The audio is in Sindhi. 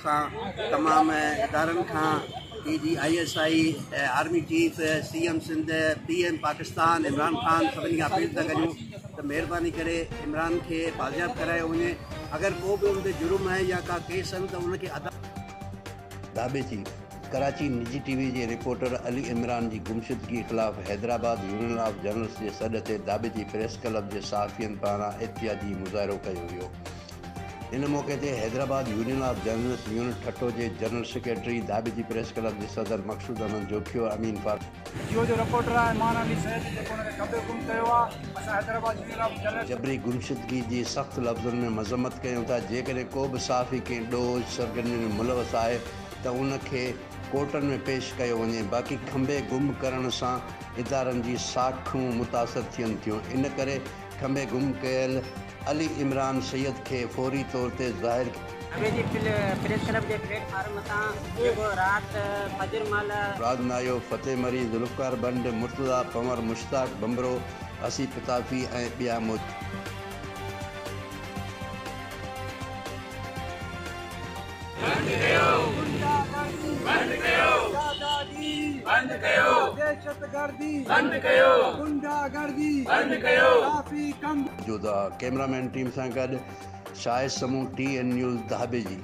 اسان تمام ادارن کان D G I S I, army chief, C M Sindh, P M Pakistan Imran Khan سڀني کان اپيل ٿا ڪريون ته مهرباني ڪري عمران کي بازياب ڪرايو وڃي اگر ڪو به ان تي جرم آهي يا ڪا ڪيس آهن ته ان کي ادا ڌاٻيجي، ڪراچي، نجي ٽي وي جي رپورٽر علي عمران جي گمشدگي خلاف حيدرآباد يونين آف جرنلسٽس جي سڏ تي ڌاٻيجي پريس ڪلب جي صحافين پاران احتجاجي مظاهرو ڪيو ويو. ان موقعي تي Hyderabad union of journalists unit Thatta جي general secretary, Dhabeji press club جي صدر مقصود احمد جوکيو، امين فاروق. جيو جو رپورٽر آهي امان علي سيد جيڪو ان کي کنڀي گم ڪيو آهي اسان حيدرآباد يونين آف جرنلسٽس. جبري گمشدگي جي سخت لفظن ۾ مذمت ڪيون ٿا، جيڪڏهن ڪو به صحافي ڪنهن ڏوهه جي سرگرمين ۾ ملوث آهي ته ان کي ڪورٽن ۾ پيش ڪيو وڃي، باقي کنڀي گم ڪرڻ سان ادارن جي ساکون متاثر ٿين ٿيون، ان ڪري کنڀي گم ڪيل علي عمران سيد کي فوري طور تي ظاهر. ڌاٻيجي پريس ڪلب جي پليٽ فارم تان جيڪو رات فجر مهل. مراد نايو، فتح مري، ذوالفقار ڀنڊ، مرتضيٰ پنور، مشتاق ڀنڀرو، حسيب پتافي ۽ ٻيا موجود. موجود ڪئميرا مين ٽيم سان گڏ Shahid Samoon, T N news, Dhabeji.